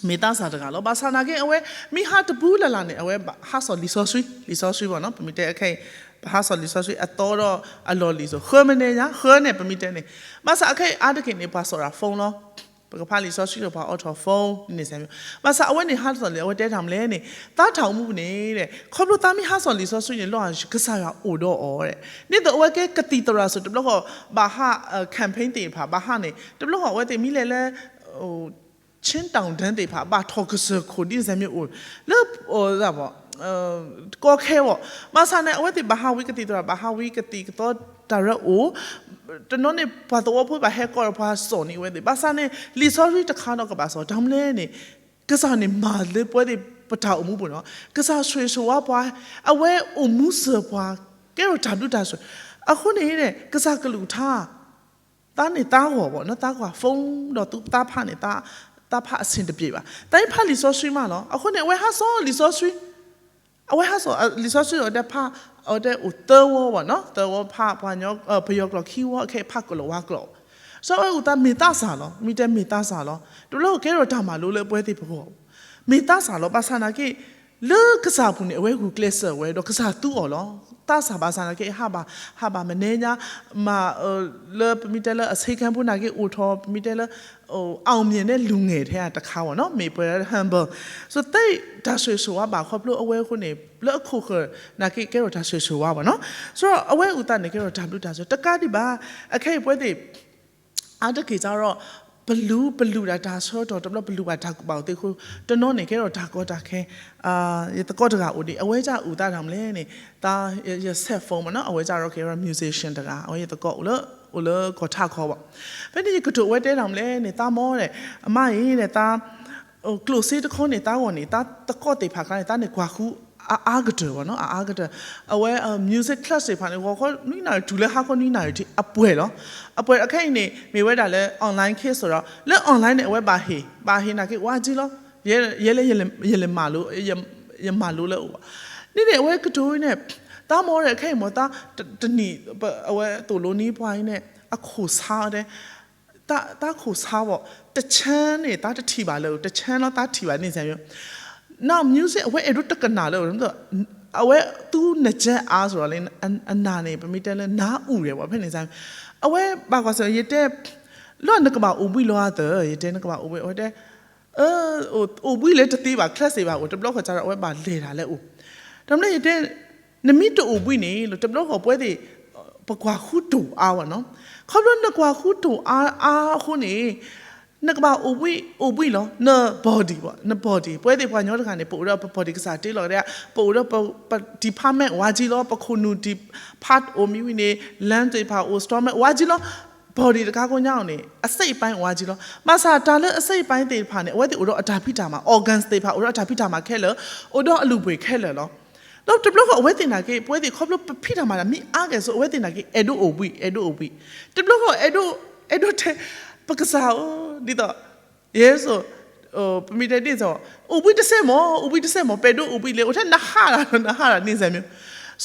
မ့ၢ်သးစၢ်တဂၤလီၤ, ဘၣ်ဆၣ်နာ်က့ အဝဲမ့ၢ်ဟးတပူၤလၢ်လၢ်န့ၣ် အဝဲဘၣ်ဟးစိာ်လံာ်စီဆှံ, လံာ်စီဆှံဘၣ်နီၤ, ပမ့ၢ်တဲအခဲအံၤ ပဟးစိာ်လံာ်စီဆှံ အသီဒီးအလီၢ်လံၤစိၤ ဃၢမနုၤညါ ဃၢန့ၣ် ပမ့ၢ်တဲန့ၣ်, ဘၣ်ဆၣ်အခဲအံၤအါတက့ၢ်န့ၣ် ပှၤစိာ်တၢ် phone လီၤ ပကဖးလံာ်စီဆှံဒီးပှၤအိးထီၣ် phone န့ၣ်စ့ၢ်မ့ၢ်, ဘၣ်ဆၣ်အဝဲန့ၣ်ဟးစီၣ်လံာ် အဝဲတဲတၢ်မနုၤလဲၣ်န့ၣ်, သးတၢ်အိၣ်မူပူၤန့ၣ် ခီဖျိသးမ့ၢ်ဟးစီၣ်လံာ်စီဆှံန့ၣ် လီၤကစၢ်ယွၤအိၣ်ဒီးအီၤ, ဒ်သိးအဝဲကဲကသံၣ်သရၣ်စ့ၢ် တဘျီဃီ ဘၣ်ဟး campaign သ့ၣ်တဖၣ် ဘၣ်ဟးန့ၣ် တဘျီဃီအဝဲသ့ၣ်မ့ၢ်လဲၤလၢ Chin Town ဒၢသ့ၣ်တဖၣ် ဘၣ်ထီၣ်ကစၢၢ်ခိၣ်ဒ်န့ၣ်စ့ၢ်မ့ၢ်အိၣ်, လၢ ကီခဲအံၤ, ဘၣ်ဆၣ်န့ၣ် အဝဲသ့ၣ်ဘၣ်ဟးဝံကသံၣ်သရၣ် ဘၣ်ဟးဝံကသံၣ်ကသီတၢ်ရၢအိၣ်, တနီၤန့ၣ် ပှၤသဝီဖိဘၣ်ဟဲကိးဒီးပှၤစိာ်န့ၢ်အဝဲသ့ၣ်, ဘၣ်ဆၣ်န့ၣ် လံာ်စီဆှံတခါဒီးကဘၣ်စီၣ် တၢ်မနုၤလဲၣ်န့ၣ်, ကစၢ်န့ၣ်မၤလၢပဝဲသ့ၣ်ပတၢ်အိၣ်မူပူၤန့ၣ်, ကစၢ်ဆိၣ်ဂ့ၤဆိၣ်ဝါပှၤ, အဝဲအိၣ်မူစၢၤပှၤ, ကဲထီၣ်တၢ်ဘျုးတၢ်ဆိၣ်, အဃိန့ၣ် ကစၢ်ကလုၢ်ကထါ သးန့ၣ်သးဂီၢ်ဘၣ်နီၤ, သးကွၢ် phone ဒီးသုသးဖးန့ၣ် သးဖးအဆင်တပြေဘၣ်, သးဖးလံာ်စီဆှံမးလီၤ. အဃိန့ၣ် အဝဲဟးစီၣ်လံာ်စီဆှံ, အဝဲဟးစီၣ်လံာ်စီဆှံဒီး အဝဲတဲဖး, အဝဲတဲအိၣ်သၢဝီဘၣ်နီၤ, သၢဝီဖးပှၤကညီ, ပယီၤကျိာ်ခံဝီ, ခဲအံၤဖးကလီၤဝါကျိာ်, စီၤအဝဲအိၣ်သးမ့ၢ်သးစၢ်လီၤ, မ့ၢ်တဲမ့ၢ်သးစၢ်လီၤ, တဘျီကဲထီၣ်တၢ်မၤလိလၢပဝဲသ့ၣ်ပဂီၢ်, မ့ၢ်သးစၢ်လီၤ, ဘၣ်ဆၣ်နာ်က့ လၢကစၢ်အပူၤန့ၣ် အဝဲဂုာ်ကျဲးစၢးဝဲ ဒီးကစၢ်သူအီၤလီၤ. သးစၢ်ဘၣ်ဆၣ်နာ်က့ ဟးဘၣ်, ဟးဘၣ်မနုၤညါ, မၤ, လၢပမ့ၢ်တဲလၢအဆ့ကၤဖိနာ်က့အိၣ်ထီၣ်, ပမ့ၢ်တဲလၢ အောင်မြင်တဲ့လူငယ်ထဲကတခါဘၣ်နီၤ, မ့ၢ်ပှဲၤ humble, ဆိသ့တၢ်ဆိၣ်ဂ့ၤဆိၣ်ဝါဘၣ်ခီဖျိအဝဲအဃိန့ၣ် လၢအခိၣ်ဃၢၤနာ်က့ကဲထီၣ်တၢ်ဆိၣ်ဂ့ၤဆိၣ်ဝါဘၣ်နီၤ, ဆိအဝဲအိၣ်သးန့ၣ်ကဲထီၣ်တၢ်ဘျုးတၢ်ဆိၣ်, တကးဒံးဘၣ်, အခဲအံၤပဝဲသ့ၣ် အါတက့ၢ်စ့ၢ်ကီး ပလူၤ, ပလူၤဒၣ်တၢ်ဆၢကတီၢ်တဘျီ ပလူၤဘၣ်တၢ်ကူၣ်ဘၣ်ကူၣ်သ့အဃိ, တနီၤန့ၣ်ကဲထီၣ်တၢ်ကီတၢ်ခဲ, ယသကိးတဂၤအိၣ်ဒံး အဝဲဒၣ်အိၣ်သးတၢ်မနုၤလဲၣ်န့ၣ်, တၢ်, ယ, ယ cell phone မ့ၢ်နီၤ, အဝဲဒၣ်ဒီးကဲ musician တဂၤ, အဝဲယသကိးအိၣ်လၢ, အိၣ်လၢကီၢ်ထးခီဘၣ်. ဖဲန့ၣ်ယကတိၤအဝဲတဲတၢ်မနုၤလဲၣ်န့ၣ်, သးမ့ၢ်ဒီး သး ကျိၣ်စ့တခီန့ၣ် သးဂီၢ်န့ၣ် သးသကိးသ့ၣ်တဖၣ်ခါန့ၣ် သးန့ၣ်ကွၢ်ဃုအအါကတၢၢ်ဘၣ်နီၤ, အအါကတၢၢ်, အဝဲ music class သ့ၣ်တဖၣ်န့ၣ် ဂီၤခီနွံနၣ်ရံၣ်တုၤလၢဟါခီနွံနၣ်ရံၣ်ထံး အပှဲၤလီၤ. အပှဲၤအခဲအံၤန့ၣ် မ့ၢ်ဝဲဒၣ်လၢ online class ဒီး လၢ online န့ၣ် အဝဲဘၣ်ဟ့ၣ်, ဘၣ်ဟ့ၣ်နာ်က့ ဝါကံလီၤ. ယဲလၢ ယလဲၤမၤလိ, ယမၤလိလၢအအိၣ်ဘၣ်. န့ၣ်န့ၣ် အဝဲကတိၤန့ၣ်, သးမ့ၢ်ဒီးခဲအံၤမ့ၢ်သး, တနံၣ် အဝဲသိၣ်လိနံၤပှၤအံၤန့ၣ် အခိၣ်ဆါတဲ သးခိၣ်ဆါဘၣ်, တဆၢန့ၣ် သးတထံၣ်ဘၣ်လၢ, တဆၢလီၤ သးထံၣ်ဘၣ်န့ၣ်စ့ၢ်ကီး, နီၢ် music အဝဲအဲၣ်ဒိးတကနၣ်လၢ, အဝဲသူနကၢအါစ့ၢ်ကီးလၢ, အနၢ်န့ၣ် ပမ့ၢ်တဲလၢနၢ်အူၣ်ဒံးဘၣ်ဖဲန့ၣ်စ့ၢ်ကီး, အဝဲဘၣ်ကွၢ်စ့ၢ်ကီး ယတဲ, လၢနကဘၣ်အိၣ်ဘှံးလီၤအသး, ယတဲနကဘၣ်အိၣ်ဘှံး, အဝဲတဲ အိၣ်ဘှံးလၢတသ့ဘၣ် class သ့ၣ်တဖၣ်အိၣ်, တဘျီဃီစ့ၢ်ကီး အဝဲဘၣ်လဲၤတၢ်လၢအအိၣ်, တမ့ၢ်ယတဲ နမ့ၢ်တအိၣ်ဘှံးန့ၣ် တဘျီဃီပဝဲသ့ၣ် ပကွၢ်ဃုတိၢ်အါဘၣ်နီၤ, ခီဖျိနကွၢ်ဃုတိၢ်အါအါအဃိန့ၣ် နကဘၣ်အိၣ်ဘှံး, အိၣ်ဘှံးလီၤ န body ဘၣ်, န body, ပဝဲသ့ၣ်ပှၤကညီတဂၤန့ၣ် ပအိၣ်ဒီးပ body ကစၢ်တ့လီၤဒၣ်, ပအိၣ်ဒီးပ department ဝါကံလီၤ, ပခိၣ်နူာ် department အိၣ်မ့ၢ်ဝံၤန့ၣ် lung သ့ၣ်တဖၣ်အိၣ် stomach ဝါကံလီၤ, body တခါကိးညါအီၤန့ၣ် အစိတ်အပိုင်းဝါကံလီၤ, ဘၣ်ဆၣ်တၢ်လၢအစိတ်အပိုင်းသ့ၣ်တဖၣ်န့ၣ် အဝဲသ့ၣ်အိၣ်ဒီးအတၢ်ဖံးတၢ်မၤ organs သ့ၣ်တဖၣ် အိၣ်ဒီးအတၢ်ဖံးတၢ်မၤခဲလၢာ်, အိၣ်ဒီးအလုၢ်အပှ့ၤခဲလၢာ်လီၤ. ဒီးတဘျီဃီအဝဲသ့ၣ်နာ်က့ ပဝဲသ့ၣ်ခီဖျိပဖံးတၢ်မၤတၢ်မ့ၢ်အါကဲၣ်ဆိး အဝဲသ့ၣ်နာ်က့ အဲၣ်ဒိးအိၣ်ဘှံး အဲၣ်ဒိးအိၣ်ဘှံး, တဘျီဃီအဲၣ်ဒိး, အဲၣ်ဒိးတဲ ပကစၢ်ဧၢ, ဒ်သိး ယဲၢ်စိၤ, ပမ့ၢ်တဲဒ်သိး အိၣ်ဘှံးတစဲးမး အိၣ်ဘှံးတစဲးမး ပအဲၣ်ဒိးအိၣ်ဘှံးလဲၣ်, အိၣ်ထဲနဟးတၢ် နဟးတၢ်န့ၣ်စ့ၢ်ကီး,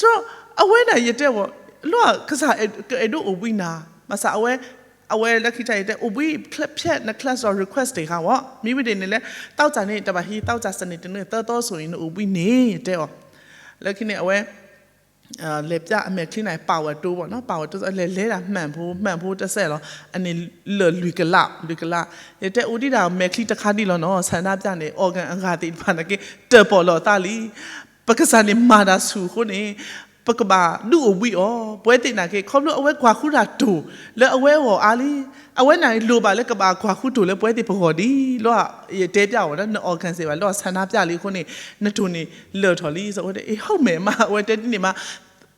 ဆိ အဝဲဒၣ်ယတဲဝဲ လီၤကစၢ်ကအဲၣ်ဒိးအိၣ်ဘှံးနၤ, ဘၣ်ဆၣ်အဝဲ, အဝဲလၢခံတၢ်ယတဲ အိၣ်ဘှံးဖဲးန class ဒီး request တ့ၢ်ဃာ်ဝဲ, မ့ၢ်ဝံၤဒ်န့ၣ်လဲၣ် သီးကၠၢ်န့ၣ် တဘၣ်ဟံး သီးကၠၢ် စနေ တနွံ သၢသီစိၤအံၤ နအိၣ်ဘှံးန့ၣ် ယတဲအီၤ, လၢခံန့ၣ် အဝဲ လဲၤပျၢ်အမဲာ်ချံန့ၣ် power တိဘၣ်နီၤ, power တိ လဲၤလဲၤဒၣ်မှန်ဖိ မှန်ဖိတစဲးလီၤ, အန့ၣ်လၢာ်လွံၢ်ကလး လွံၢ်ကလး, ယတဲအိၣ်ဒံးဒၣ်မဲာ်ချံတခါဒံးလီၤနီၤ, ဆန္ဒပြန့ၣ် organ အဂၤသ့ၣ်တဖၣ်နာ်က့ တၢၣ်ပီၣ်လီၤအသးလံ, ပကစၢ်န့ၣ်မၤတၢ်ဆူၣ်အဃိန့ၣ် ပကဘၣ်ဒုးအိၣ်ဘှံးအီၤ, ပဝဲသ့ၣ်နာ်က့ ခီဖျိအဝဲကွၢ်ဃုတၢ်တိၢ်လၢအဝဲအဂီၢ်အါလံ, အဝဲနာ်က့လိၣ်ဘၣ်လၢကဘၣ်ကွၢ်ဃုတိၢ်လၢပဝဲသ့ၣ်ပဂီၢ်ဒ်လီၤ, ယတဲပျၢ်ဝဲဒၣ် န organ စ့ၢ်ဘၣ် လီၤဆန္ဒပြလံအဃိန့ၣ် နတိၢ်န့ၣ်လၢာ်ထီၣ်လံ, အဝဲတဲ အ့ ဟုတ်မယ်မး အဝဲတဲဒ်န့ၣ်မး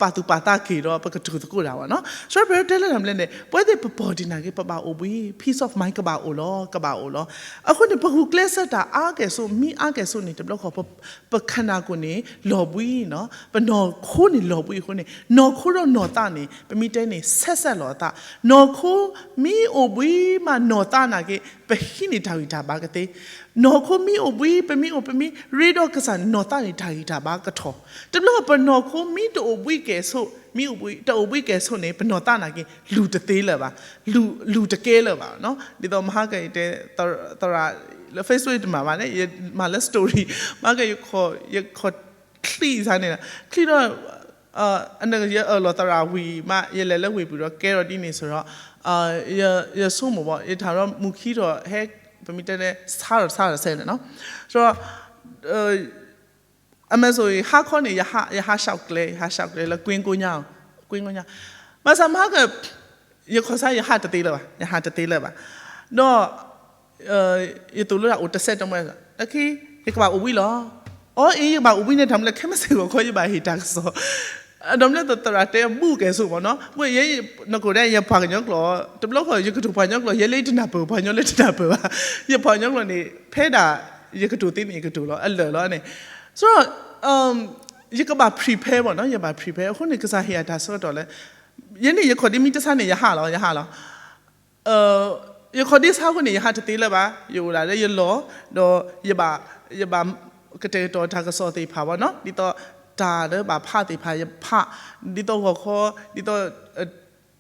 ပာ်သူၣ်ပာ်သးက့ၤဒီး ပကတိၤသကိးတၢ်ဘၣ်နီၤ, ဆိပတဲလၢတၢ်မနုၤလဲၣ်န့ၣ် ပဝဲသ့ၣ်ပ body နာ်က့ ပဘၣ်အိၣ်ဘှံး peace of mind ကဘၣ်အိၣ်လီၤ ကဘၣ်အိၣ်လီၤ, အဃိန့ၣ် ပဂုာ်ကျဲးစၢးတၢ်အါကဲၣ်ဆိး မ့ၢ်အါကဲၣ်ဆိးန့ၣ် တဘျီဃီ ပ ပခန္ဓာကိုယ်န့ၣ် လီၤဘှံးနီၤ, ပနီၢ်ခိန့ၣ်လီၤဘှံးအဃိန့ၣ် နီၢ်ခိဒီးနီၢ်သးန့ၣ် ပမ့ၢ်တဲန့ၣ် ဆက်စပ်လီၤအသး, နီၢ်ခိမ့ၢ်အိၣ်ဘှံးမးနီၢ်သးနာ်က့ ပဟံးန့ၢ်တၢ်ဂံၢ်တၢ်ဘါကသ့, နီၢ်ခိမ့ၢ်အိၣ်ဘှံး ပမ့ၢ်အိၣ် ပမ့ၢ်ရ့ဒီးကစၢ်န့ၣ် နီၢ်သးန့ၣ်တၢ်ဂံၢ်တၢ်ဘါကထီၣ်, တဘျီပနီၢ်ခိမ့ၢ်တအိၣ်ဘှံးကဲၣ်ဆိး မ့ၢ်အိၣ်ဘှံး တအိၣ်ဘှံးကဲၣ်ဆိးန့ၣ် ပနီၢ်သးနာ်က့ လူၤတသ့လၢၤဘၣ်, လူၤတကဲလၢၤဘၣ်နီၤ, ဒ်သိးမဟါကတဲ သရၣ် လၢ Facebook တမၤဘၣ်န့ၣ် မၤလၢ story မဟါက ယခီၣ်ချံစ့ၢ်န့ၣ် ချံဒီး အနၢ်ယအၢၣ်လီၤသရၣ်ဝံၤမး ယလဲၤလၢဝ့ၢ်ပူၤဒီးကဲထီၣ်ဒ်န့ၣ်စ့ၢ်ဒီး ယဆိကမိၣ်ဘၣ် ယထံၣ်ဒီးမုၢ်ခံထီၣ်ဟဲ ပမ့ၢ်တဲန့ၣ် ဆါထီၣ်ဆါထီၣ်ဆဲန့ၣ်နီၤ. ဒီး အမဲာ်ဆိၣ်ဂ့ၤ ဟါခီန့ၣ် ယဟး ယဟးရှောက်ကျဲ ယဟးရှောက်ကျဲလၢ ကွင်းကိုညါ ကွင်းကိုညါ ဘၣ်ဆၣ်မဟါက ယခီၣ်ဆါ ယဟးတသ့လၢၤဘၣ် ယဟးတသ့လၢၤဘၣ်. ဒီး ယသိၣ်လိတၢ်အိၣ်တစဲးတမှဲ လၢခံ ယကဘၣ်အိၣ်ဘှံးလီၤ. အီ အ့ ယကဘၣ်အိၣ်ဘှံးန့ၣ် တၢ်မနုၤလဲၣ် ခဲမုၢ်ဆ့ၣ်ဂီၤခီ ယဘၣ်ဟ့ၣ်တၢ်ကစီၣ် ဒီးမနုၤလဲၣ် သရၣ်တဲဘူးကဲဆိမ့ၢ်နီၤ ယဲ နကိးဒဲး ယပှၤကညီကျိာ် တဘျီဃီ ယကတိၤပှၤကညီကျိာ် ယဲလၢတနၢ်ပၢၢ် ပှၤကညီလၢတနၢ်ပၢၢ်ဘၣ် ယပှၤကညီကျိာ်န့ၣ် ဖဲဒၣ် ယကတိၤသ့န့ၣ် ယကတိၤလီၤ အလၢာ်လီၤန့ၣ် ဆိုတော့ ယကဘၣ် prepare ဘၣ်နီၤ ယဘၣ် prepare အဃိန့ၣ် ကစၢ်ဟ့ၣ်ယၤတၢ်ဆၢကတီၢ်လၢ ယဲန့ၣ် ယခီၣ်ဒ့မံတဆါန့ၣ် ယဟးလီၤ ယဟးလီၤ ယခီၣ်ဒ့ဆါအဃိန့ၣ် ယဟးတသ့လၢၤဘၣ် ယအိၣ်ဒၣ်လၢယလီၢ် ဒီးယဘၣ် ယဘၣ်ကတဲာ်ကတီၤတၢ်ကစီၣ်သ့ၣ်တဖၣ်ဘၣ်နီၤ ဒ်သိးတၢ်လၢဘၣ်ဖးသ့ၣ်တဖၣ်ယဖး ဒ်သိးဂီၤခီ ဒ်သိး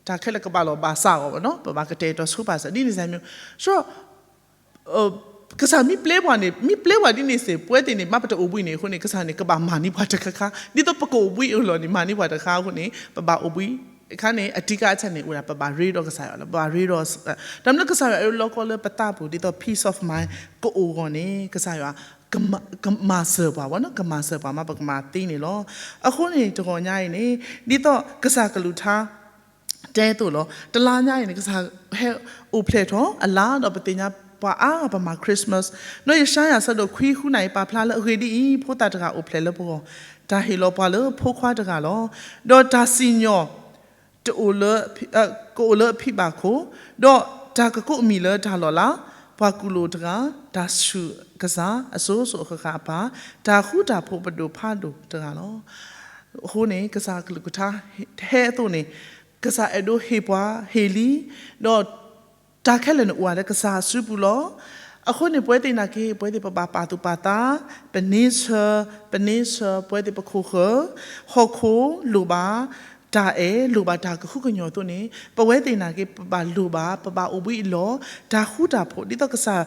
တၢ်ခဲလၢာ်ကဘၣ်လီၤဘၣ်စးအဂီၢ်ဘၣ်နီၤ ပဘၣ်ကတဲာ်ကတီၤဆိပာ်စၢၤ ဒ်န့ၣ်စ့ၢ်မ့ၢ် ဆိုတော့ ကစၢ်မ့ၢ်ပျဲပှၤန့ၣ် မ့ၢ်ပျဲပှၤဒ်န့ၣ်စ့ၢ် ပဝဲသ့ၣ်န့ၣ် မ့ၢ်ပတအိၣ်ဘှံးန့ၣ်အဃိန့ၣ် ကစၢ်န့ၣ် ကဘၣ်မၤန့ၢ်ပှၤတခါခါ ဒ်သိးပကအိၣ်ဘှံးအလီၢ်န့ၣ် မၤန့ၢ်ပှၤတခါအဃိန့ၣ် ပဘၣ်အိၣ်ဘှံး အခါန့ၣ် အဓိကအချက်န့ၣ် အိၣ်ဒၣ် ပဘၣ်ရ့ဒီးကစၢ်ယွၤလီၤ ပဘၣ်ရ့ဒီး တၢ်မနုၤကစၢ်ယွၤအၢလီၤကီလၢပသးပူၤ ဒ်သိး peace of mind ကအိၣ်အဂီၢ်န့ၣ် ကစၢ်ယွၤ ကမၤစၢၤပှၤဘၣ်နီၤ ကမၤစၢၤပှၤမး ပကမၤသ့န့ၣ်လီၤ. အဃိန့ၣ် တဂီၤညါအံၤန့ၣ် ဒ်သိးကစၢ်ကလုၢ်ကထါ တဲအသိးလီၤ. တလါညါအံၤန့ၣ် ကစၢ်ဟဲအိၣ်ဖျဲၣ်ထီၣ်အလါဒီးပသ့ၣ်ညါပှၤအါဂၤပမၤ Christmas ဒီးယၡါယၤဆၢဒိၣ်ခွံဃုနၣ်ရံၣ်ပာ်ဖျါလၢအဂ့ၢ်ဒ်အံၤ, ဖိသၣ်တဂၤအိၣ်ဖျဲၣ်လၢပဂီၢ်, တၢ်ဟ့ၣ်လီၤပှၤလၢဖိခွါတဂၤလီၤ. ဒီးတၢ်စံၣ်ညီၣ်တအိၣ်လၢ ကအိၣ်လၢအဖံးဘၣ်ခိၣ်, ဒီးတၢ်ကကိးအမံၤလၢတၢ်လီၤလး, ပှၤကူၣ်လိာ်တဂၤ, တၢ်ဆူၣ်ကစၢ်အစိၤစိၤအဃၣ်ဃၣ်အပၢ်, တၢ်ဃူတၢ်ဖိးပဒိၣ်ဖးဒိၣ်တဂၤလီၤ. အဃိန့ၣ် ကစၢ်ကလုၢ်ကထါဟဲအသိးန့ၣ် ကစၢ်အဲၣ်ဒိးဟ့ၣ်ပှၤဟ့ၣ်လံ, ဒီးတၢ်ခဲလၢာ်န့ၣ်အိၣ်ဝဲလၢကစၢ်အစုပူၤလီၤ. အဃိန့ၣ် ပဝဲသ့ၣ်နာ်က့ ပဝဲသ့ၣ်ပဘၣ်ပာ်သူၣ်ပာ်သး, ပန့ဆၢ, ပန့ဆၢ ပဝဲသ့ၣ်ပခိၣ်ဃၢၤ, ဟီၣ်ခိၣ်လိၣ်ဘၣ်တၢ်အဲၣ်, လိၣ်ဘၣ်တၢ်ကဟုကညီၢ်အသိးန့ၣ် ပဝဲသ့ၣ်နာ်က့ ပဘၣ်လိၣ်ဘၣ် ပဘၣ်အိၣ်ဘှံးအလီၢ်, တၢ်ဃူတၢ်ဖိး ဒ်သိးကစၢ်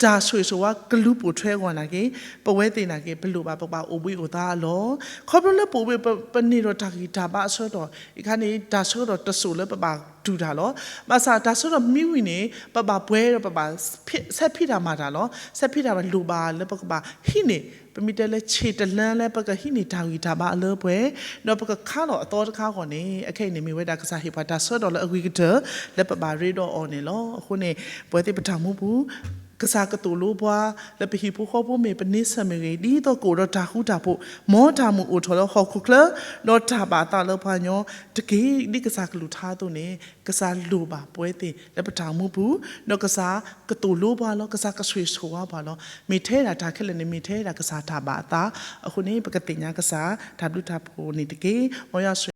တၢ်ဆိၣ်ဂ့ၤဆိၣ်ဝါကလူၤပိာ်ထွဲအဂီၢ်နာ်က့ ပဝဲသ့ၣ်နာ်က့ ပလိၣ်ဘၣ်ပဘၣ်အိၣ်ဘှံးအိၣ်သါအလီၢ်. ခီဖျိလၢပအိၣ်ဘှံး ပန့ၢ်ဒီးတၢ်ဂံၢ်တၢ်ဘါအဆၢကတီၢ် အခါန့ၣ် တၢ်ဆၢကတီၢ်တစိၢ်လၢပဘၣ်တူၢ်တၢ်လီၤ. ဘၣ်ဆၣ်တၢ်ဆၢကတီၢ်မ့ၢ်ဝံၤန့ၣ် ပဘၣ်ပှဲၤဒီးပဘၣ် ဆဲးဖံးတၢ်မၤတၢ်လီၤ. ဆဲးဖံးတၢ်မၤလိၣ်ဘၣ်လၢပကဘၣ်ဟံးန့ၢ် ပမ့ၢ်တဲလၢဆံးတလၢလၢပကဟံးန့ၢ်တၢ်ဂံၢ်တၢ်ဘါအလၢပှဲၤ, ဒီးပကခါလီၤအသီတခါအဂီၢ်န့ၣ် အခဲအံၤန့ၣ် မ့ၢ်ဝဲဒၣ်ကစၢ်ဟ့ၣ်ပှၤတၢ်ဆၢကတီၢ်လၢအဂ့ၤကတၢၢ် လၢပဘၣ်ရ့ဒီးအီၤန့ၣ်လီၤ. အဃိန့ၣ် ပဝဲသ့ၣ်ပတၢ်မူပူၤ ကစၢ်ကသိၣ်လိပှၤ လၢပဟံၣ်ဖိဃီဖိမ့ၢ်ဂ့ၤ ပန့ဆၢၣ်မ့ၢ်ဂ့ၤ ဒ်သိးကအိၣ်ဒီးတၢ်ဃူတၢ်ဖိး မ်တၢ်မုာ်အိၣ်ထီၣ်လၢဟီၣ်ခိၣ်ချၢ ဒီးတၢ်ဘၣ်အသးလၢပှၤကညီတက့ၢ်. ဒ်ကစၢ်ကလုၢ်ကထါအသိးန့ၣ် ကစၢ်လိၣ်ဘၣ်ပဝဲသ့ၣ်လၢပတၢ်မူပူၤ ဒီးကစၢ်ကသိၣ်လိပှၤလီၤ. ကစၢ်ကဆိၣ်ဂ့ၤဆိၣ်ဝါပှၤလီၤ. မ့ၢ်ထဲဒၣ်တၢ်ခဲလၢာ်န့ၣ် မ့ၢ်ထဲဒၣ်ကစၢ်တၢ်ဘၣ်အသး. အဃိန့ၣ် ပကသ့ၣ်ညါကစၢ်တၢ်ဘျုးတၢ်ဖှိၣ်န့ၣ်တက့ၢ်. မ်ယွၤဆိၣ်